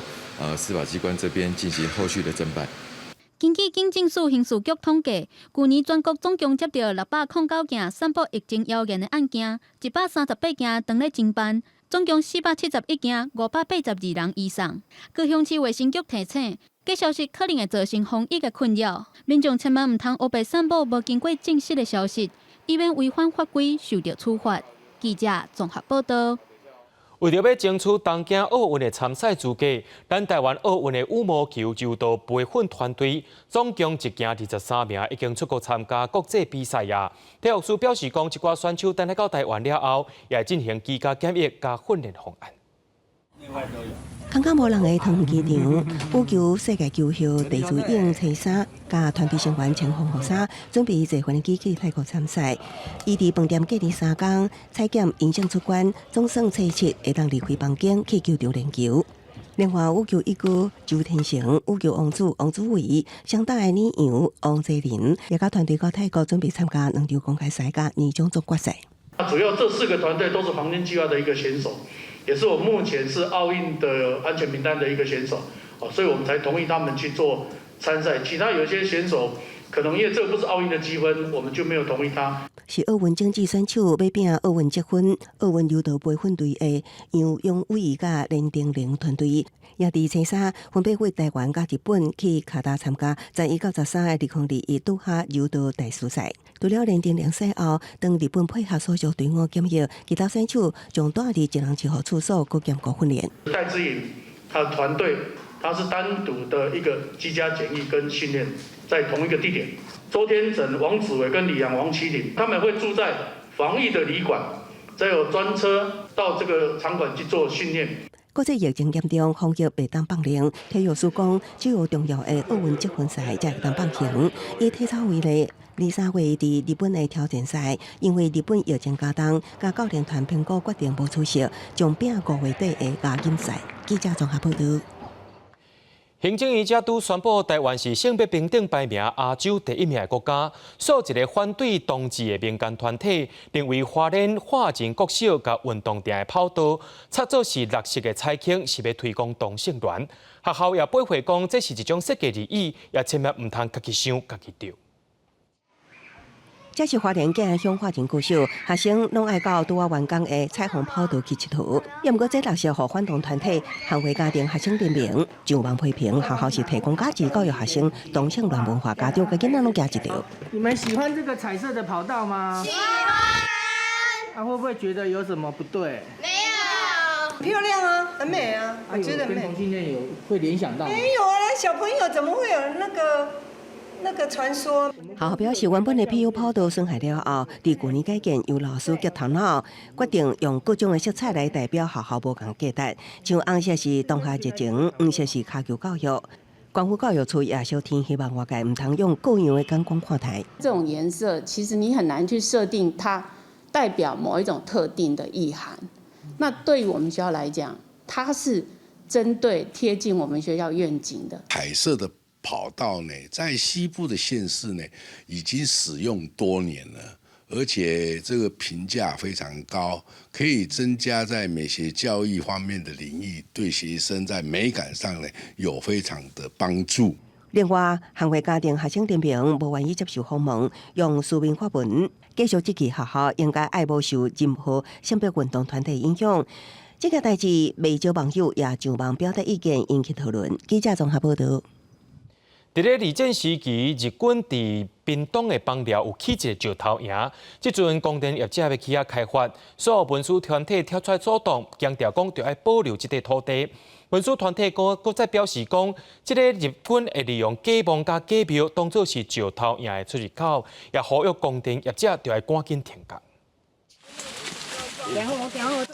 司法機關這邊進行後續的偵辦。根據警政署刑事局統計，舊年全國總共接著609件散布疫情謠言的案件，138件當咧偵辦，總共471件，582人移送。高雄市衛生局提醒，假消息可能會造成防疫的困擾，民眾千萬毋通烏白散布無經過證實的消息，以免違反法規受著處罰。記者綜合報導。為著欲爭取東京奧運的參賽資格，咱台灣奧運的羽毛球柔道培訓團隊總共一行23名已經出國參加國際比賽啊。體育署表示講，這寡選手等來到台灣了後，也會進行居家檢疫佮訓練方案。空空無人的桃園機場，羽球世界球后鄭姿穎初三，佮團隊成員穿防護衫，準備坐飛機去泰國參賽。伊佇飯店隔離3工，採檢陰性出關，總算初七會當離開房間去球場練球。另外，羽球一哥周天成、羽球王子王祖偉、雙打的李洋、王齊麟，也佮團隊到泰國準備參加兩場公開賽佮年終總決賽。主要這四個團隊都是黃金計劃的一個選手，也是我目前是奧運的安全名單的一個選手，所以我們才同意他們去做參賽。其他有些選手可能因為這個不是奧運的積分，我們就沒有同意他。是奧運種子選手欲拼奧運積分，奧運柔道培訓隊的楊勇緯佮連定玲團隊，也佇初三分別為台灣佮日本去卡達參加11到13的2021杜哈柔道大師賽。除了連定玲賽後，當日本配合所屬隊伍檢疫，其他選手將蹛佇一人一號處所閣嚴格訓練。戴資穎他的團隊，他是單獨的一個居家檢疫跟訓練，在同一個地點。周天成、王子維跟李洋、王齊麟，他們會住在防疫的旅館，再有專車到這個場館去做訓練。國際疫情嚴重，防疫袂當放寬。體育署講，只有重要的奧運積分賽才會當放行。以體操為例，二三月佇日本的挑戰賽，因為日本疫情加重，佮教練團評估決定無出席，將變5月底的亞錦賽。記者綜合報導。行政院才拄宣布，台灣是性別平等排名亞洲第一名的國家。所有一个反對同志的民間團體認為，花蓮化仁國小佮運動場的跑道，插做是綠色的彩圈，是欲推廣同性戀。學校也駁回講，這是一種設計而已，也千萬毋通家己想家己著。這是花蓮建安鄉化仁國小，學生攏愛到拄仔完工的彩虹跑道去𨑨迌。也毋過，這綠色予反同團體捍衛家庭學生聯盟上網批評，學校是提供價值教育學生同性戀文化，家長佮囡仔攏驚一著。你們喜歡這個彩色的跑道嗎？喜歡。啊，會不會覺得有什麼不對？沒有。漂亮啊，很美啊，我覺得美。跟同性戀有會聯想到？沒有啊，小朋友怎麼會有那個傳說？學校表示，原本的體育跑道損害了後，佇舊年改建，由老師及頭腦決定用各種的色彩來代表學校無仝價值，像紅色是同學熱情，黃色是跤球教育。關府教育處也相挺，希望外界毋通用各樣的眼光看待。這種顏色其實你很難去設定它代表某一種特定的意涵。那對於我們學校來講，它是針對貼近我們學校願景的。彩色的跑道呢，在西部的縣市呢，已經使用多年了，而且這個評價非常高，可以增加在美學教育方面的領域，對學生在美感上呢有非常的幫助。另外，捍衛家庭學生聯盟無願意接受訪問，用書面發文，繼續質疑學校應該愛無受任何性別運動團體影響。這個代誌，袂少網友也上網表達意見，引起討論。記者綜合報導。佇咧二戰時期，日軍佇屏東的枋寮有起一个石頭營，這陣光電業者欲去遐開發，所有文史團體跳出來阻擋，強調講著愛保留這塊土地。文史團體閣閣再表示講，這個日軍會利用假墓佮假廟當做是石頭營的出入口，也呼籲光電業者著愛趕緊停工。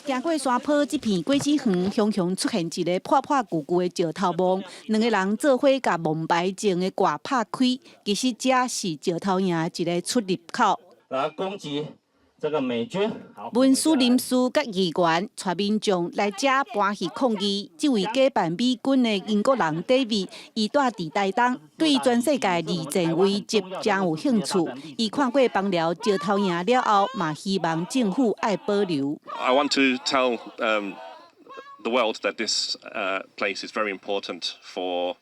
行過山坡這片果子園，雄雄出現一个破破舊舊的石頭墓，兩个人做伙共墓牌前的蓋拍開，其實這是石頭營的一个出入口。來攻擊這個美軍。文史人士佮議員帶民眾來遮搬戲抗議。這位假扮美軍的英國人 David，伊蹛佇台東，對全世界二戰遺跡誠有興趣。伊看過枋寮石頭營了後，嘛希望政府愛保留。 I want to tell the world that this place is very important for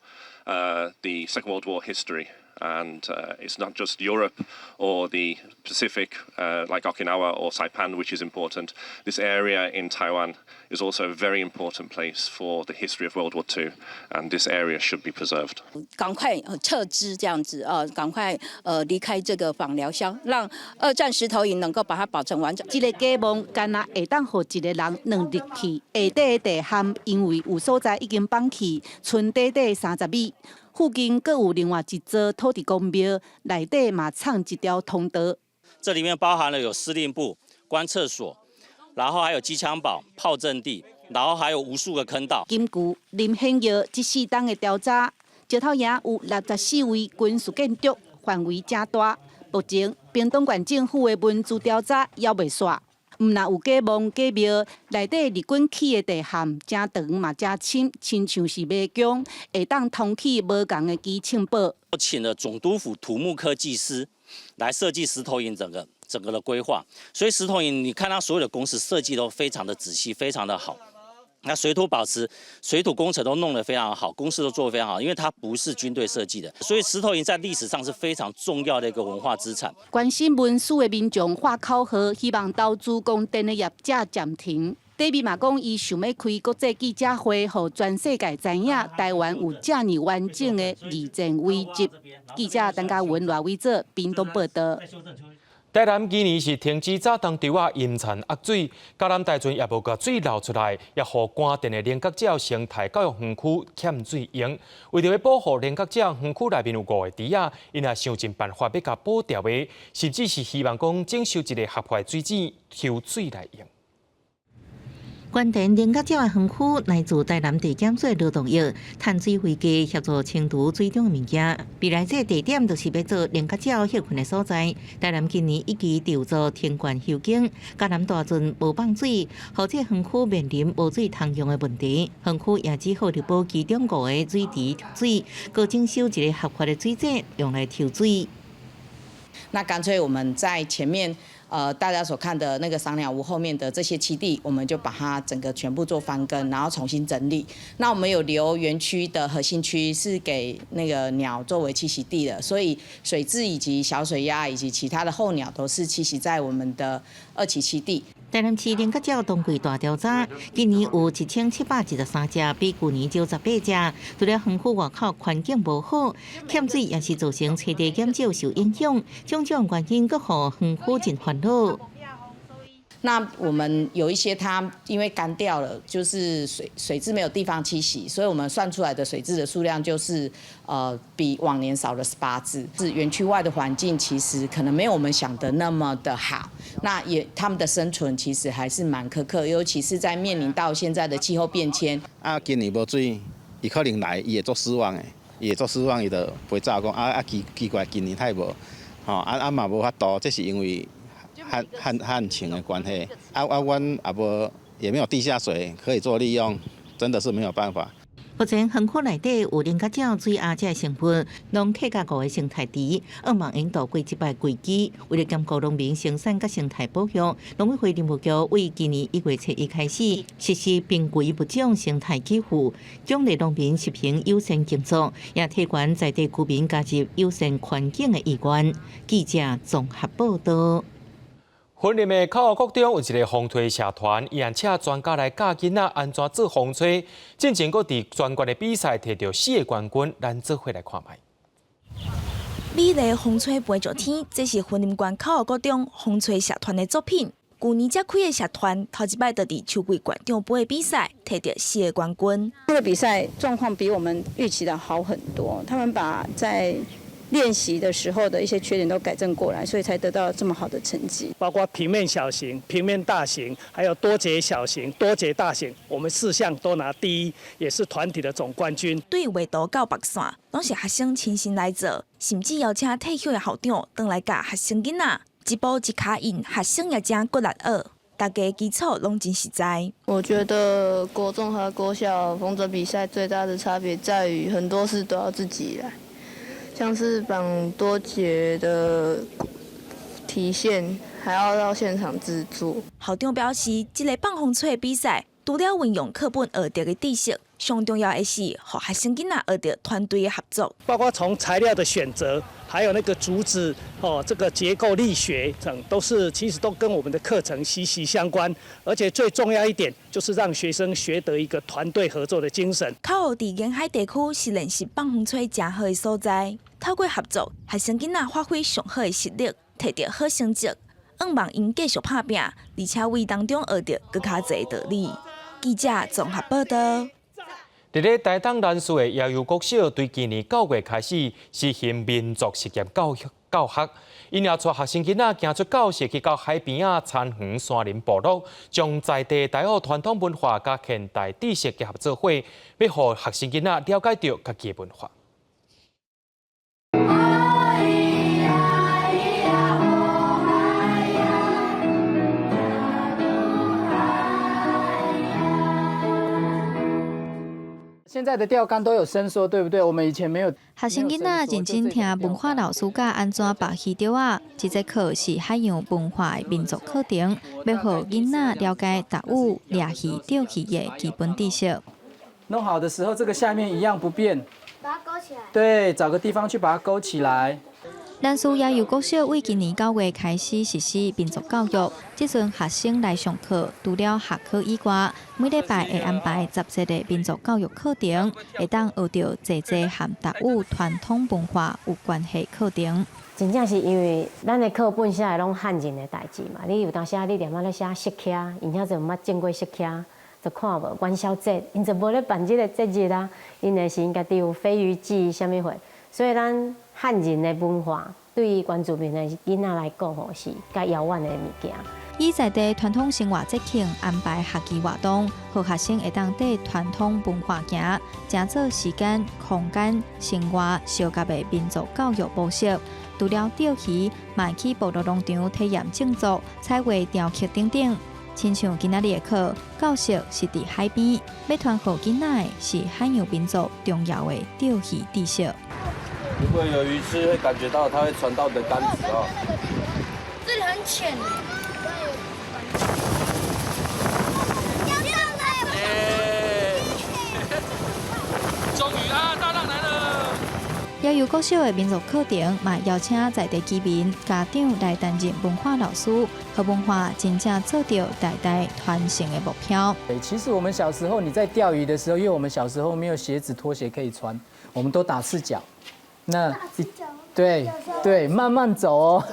the Second World War history. And it's not just Europe or the Pacific, like Okinawa or Saipan, which is important. This area in Taiwan is also a very important place for the history of World War II, and this area should be preserved. 趕快撤資這樣子啊，趕快離開這個枋寮鄉，讓二戰石頭營能夠把它保存完整。這个假墓干焦會當予一个人鑽入去，下底的地坎因為有所在已經崩去，賰短短30米。附近閣有另外一座土地公廟，內底嘛藏一條通道。這裡面包含了有司令部、觀測所，然後還有機槍堡、炮陣地，然後還有無數個坑道。根據林獻耀這四冬的調查，石頭營有64位軍事建築，範圍誠大。目前屏東縣政府的文資調查猶未煞，毋但有假墓假廟，內底日軍起的地陷誠長嘛誠深，親像是迷宮，會當通去無仝的基慶堡。我請了總督府土木科技師來設計石頭營整個的規劃，所以石頭營你看它所有的工事設計都非常的仔細，非常的好。那水土保持、水土工程都弄得非常好，工事都做得非常好，因為它不是軍隊設計的，所以石頭營在歷史上是非常重要的一個文化資產。關心文史的民眾喊口號，希望投資供電的業者暫停。David 嘛講，伊想欲開國際記者會，予全世界知影台灣有遮爾完整的二戰遺跡。記者陳嘉文、賴偉哲，屏東報道。台南今年是停止早冬稻仔淹田壓水，嘉南大圳也無共水流出來，也予關田的菱角鳥生態教育園區欠水用。為著欲保護菱角鳥園區內面有五个池仔，𪜶也想盡辦法欲共保牢的，甚至是希望講整修一个合法水井，抽水來用。關田菱角鳥的園區來自台南地檢署勞動役，趁水飛機協助清除水中的物件。未來這个地點就是欲做菱角鳥歇睏的所在。台南今年已經籌做停灌修井，嘉南大圳無放水，予這個園區面臨無水通用的問題。園區也只好力保其中五个水池蓄水，閣整修一个合法的水井用來抽水。那乾脆我們在前面，大家所看的那個賞鳥屋後面的這些棲地，我們就把它整個全部做翻耕，然後重新整理。那我們有留園區的核心區是給那個鳥作為棲息地的，所以水雉以及小水鴨以及其他的候鳥都是棲息在我們的二期棲地。台南市菱角鳥冬季大調查，今年有1713隻，比舊年少18隻。除了園區外口環境無好，欠水也是造成棲地減少受影響，種種原因，閣予園區真煩惱。那我們有一些它因為乾掉了，就是水雉沒有地方棲息，所以我們算出來的水雉的數量就是比往年少了18隻。是園區外的環境其實可能沒有我們想的那麼的好，那也他們的生存其實還是蠻苛刻，尤其是在面臨到現在的氣候變遷。啊，今年無水，伊可能來，伊會足失望的，伊會足失望，伊就飛走講啊啊奇奇怪，今年太無，吼啊啊嘛無法度，這是因為旱情的關係，啊啊，阮也無也沒有地下水可以做利用，真的是沒有辦法。目前園區內底有菱角鳥、水鴨這生物，攏客家五个生態池，向望會渡過這擺危機。為了兼顧農民生產佮生態保育，農委會林務局為今年1月7日開始實施瀕危物種生態給付，獎勵農民實行友善耕作，也提懸在地居民加入友善環境的意願。記者綜合報道。雲林的口湖國中有一个風吹社團，伊請專家來教囡仔按怎做風吹，進前閣佇全國的比賽摕著四个冠軍，咱做伙來看覓。美麗風吹飛上天，這是雲林縣口湖國中風吹社團的作品。舊年才開的社團，頭一擺就佇秋季縣長盃的比賽摕著四个冠軍。這個比賽狀況比我們預期的好很多，他們把在練習的時候的一些缺點都改正過來，所以才得到這麼好的成績。包括平面小型、平面大型，還有多節小型、多節大型，我們四項都拿第一，也是團體的總冠軍。對畫圖到縛線，攏是學生親身來做，甚至邀請退休的校長轉來教學生囡仔，一步一跤印，學生也誠骨力學。大家基礎攏真實在。我覺得國中和國小風箏比賽最大的差別在於，很多事都要自己來。像是綁多節的提線，還要到現場製作。校長表示，這个放風吹的比賽，除了運用課本學著的知識，上重要的是，予學生囡仔學著團隊的合作。包括從材料的選擇，還有那個竹子哦，這個結構力學等，都是其實都跟我們的課程息息相關。而且最重要一點，就是讓學生學得一個團隊合作的精神。口湖佇沿海地區是練習放風吹誠好的所在。透過合作，學生囡仔發揮上好的實力，摕著好成績，向望𪜶繼續拍拚，而且為當中學著閣較濟道理。記者綜合報道。佇咧台東蘭嶼的野游國小，對今年9月開始實行民族實驗教育。教學。𪜶也帶學生囡仔行出教室去到海邊仔田園山林部落，將在地台語傳統文化佮現代知識結合做伙，欲予學生囡仔了解著家己的文化。現在的釣竿都有伸縮，對不對？我們以前沒有。學生囡仔認真聽文化老師教按怎縛魚釣仔，這節課是海洋文化的民族課程，欲予囡仔了解台語掠魚釣魚的基本知識。弄好的時候，這個下面一樣不變。把它勾起來。對，找個地方去把它勾起來。蘭嶼野游國小對今年9月開始實施民族教育，這陣學生來上課，除了學科以外，每禮拜會安排10節的民族教育課程，會當學著濟濟和台語傳統文化有關係課程。真正是因為咱的課本寫的攏漢人的代誌嘛，你有當時你連仔咧寫釋迦，𪜶遐就毋捌見過釋迦，就看無元宵節，𪜶就無咧辦這個節日啊，𪜶的是𪜶家己有飛魚季啥物貨，所以咱漢人的文化對原住民的囡仔來講吼，是較遙遠的物件。以在地傳統生活節慶安排學期活動，予學生會當綴傳統文化行，成做時間、空間、生活相合的民族教育模式。除了釣魚，嘛會去部落農場體驗種作、彩畫、雕刻等等。親像今仔日的課，教室是佇海邊，欲傳予囡仔的是海洋民族重要的釣魚知識。如果有魚吃，會感覺到它會傳到你的竿子哦。這裡很淺。終於啊，大浪來了！野游國小的民族課程，嘛邀請在地居民、家長來擔任文化老師，予文化真正做著代代傳承的目標。其實我們小時候你在釣魚的時候，因為我們小時候沒有鞋子、拖鞋可以穿，我們都打赤腳。那對對，慢慢走哦，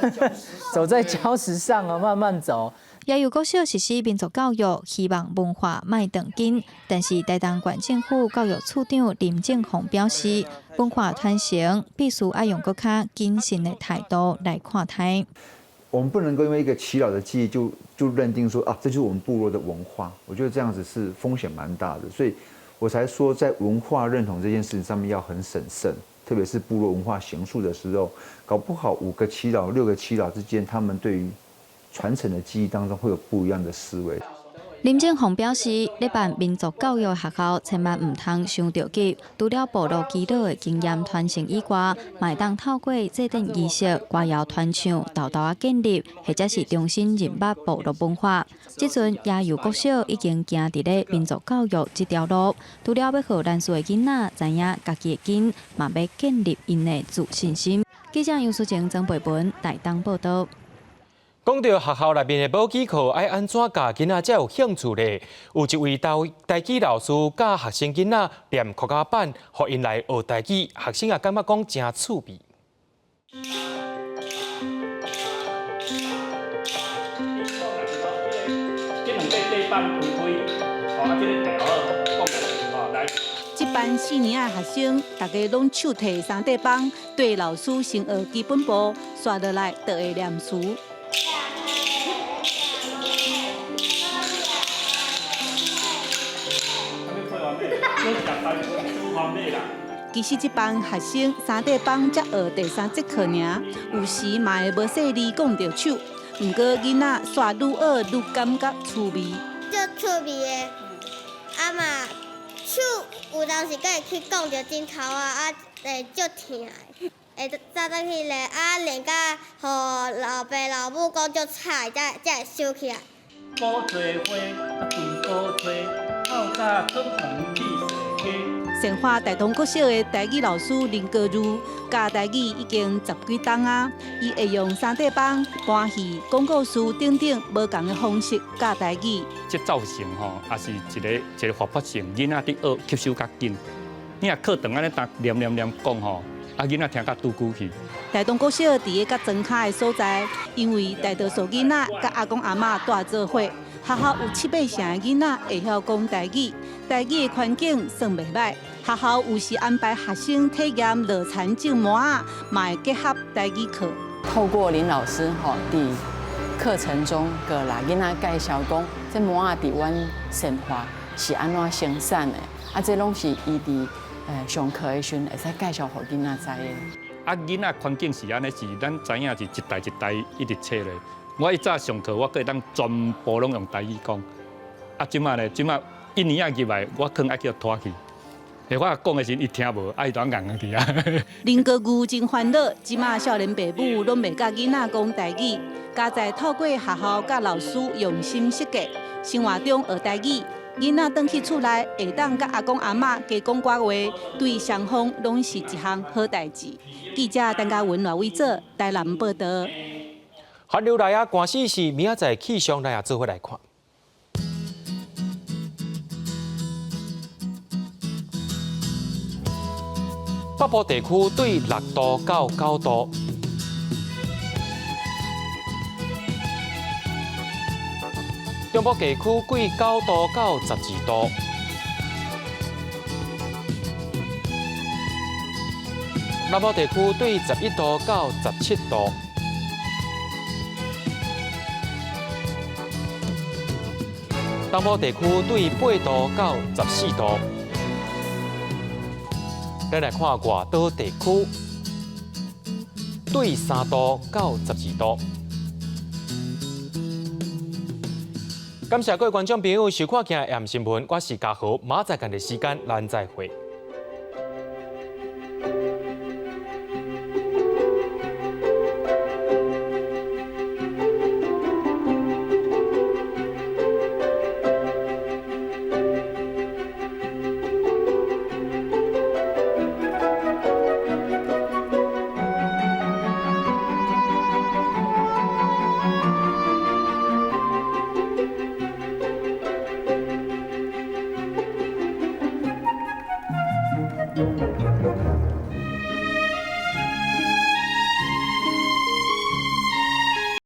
走在礁石上哦，慢慢走。野游國小實施民族教育，希望文化莫斷根。但是台東縣政府教育處長林正宏表示，文化傳承必須愛用閣較謹慎的態度來看待。我們不能夠因為一個耆老的記憶就認定說啊，這就是我們部落的文化。我覺得這樣子是風險蠻大的，所以我才說在文化認同這件事情上面要很審慎。特別是部落文化形塑的時候，搞不好5個耆老、6個耆老之間，他們對於傳承的記憶當中會有不一樣的思維。林正宏表示，咧辦民族教育學校，千萬毋通傷著急。除了部落耆老的經驗傳承以外，嘛會當透過祭典儀式、歌謠傳唱、豆豆仔建立，或者是重新認捌部落文化。這陣野游國小已經行佇咧民族教育這條路，除了欲予蘭嶼的囡仔知影家己的根，嘛欲建立𪜶的自信心。記者楊淑晴、曾培文台東報導。講著學校內面的母語課愛按怎教囡仔才有興趣咧？有一位台語老師教學生囡仔念曲仔板，予𪜶來學台語，學生也感覺講誠趣味。這班4年的學生，大家攏手提三塊板，綴老師先學基本步，紲落來就會念詞。其實這班學生三塊板才學第3節課爾，有時嘛會無細膩講著手。毋過囡仔煞愈學愈感覺趣味。足趣味的，啊嘛手有當時閣會去講著枕頭啊，啊會足疼的，會早早去練，啊練甲予老爸老母講足吵，才會收起來。古吹花，啊，古吹，透早出門去踅街。善化大同國小的台語老師林國如教台語已經10幾冬啊，伊會用三塊板、搬戲、講故事等等無仝的方式教台語。節奏性吼，也是一個一個活潑性，囡仔佇學吸收較緊。你若課堂按呢逐念念念講吼，啊囡仔聽甲拄久去。大同國小佇个較莊跤的所在，因為大多數囡仔佮阿公阿嬤蹛做伙，學校有7、8成的囡仔會曉講台語，台語的環境算袂䆀。學校有時安排學生體驗落田種麥仔，嘛會結合台語課。透過林老師吼，佇課程中閣來囡仔介紹講，這麻仔佇阮善化是按怎生產的，啊，這攏是伊佇上課的時陣會使介紹予囡仔知的。啊，囡仔環境是按呢，是咱知影是一代一代一直切落。我以早上課，我閣會當全部攏用台語講。啊，這馬咧，這馬一年仔入來，我可能愛叫拖去。我講的時，伊聽無，啊，伊就尪尪佇遐。林國瑜真煩惱，這馬少年爸母攏袂佮囡仔講台語，佳哉透過學校佮老師用心設計，生活中學台語，囡仔轉去厝內會當佮阿公阿嬤加講寡話，對雙方攏是一項好代誌。記者陳嘉文、賴偉哲台南報道。寒流來啊，寒死是明仔載氣象來啊，做伙來看。北部地區對6度到9度，中部地區對9度到12度，南部地區對11度到17度，東部地區對8度到14度。咱來看外島地區，對3度到12度。感謝各位觀眾朋友收看今日 M 新聞，我是嘉豪，明仔載仝個時間，咱再會。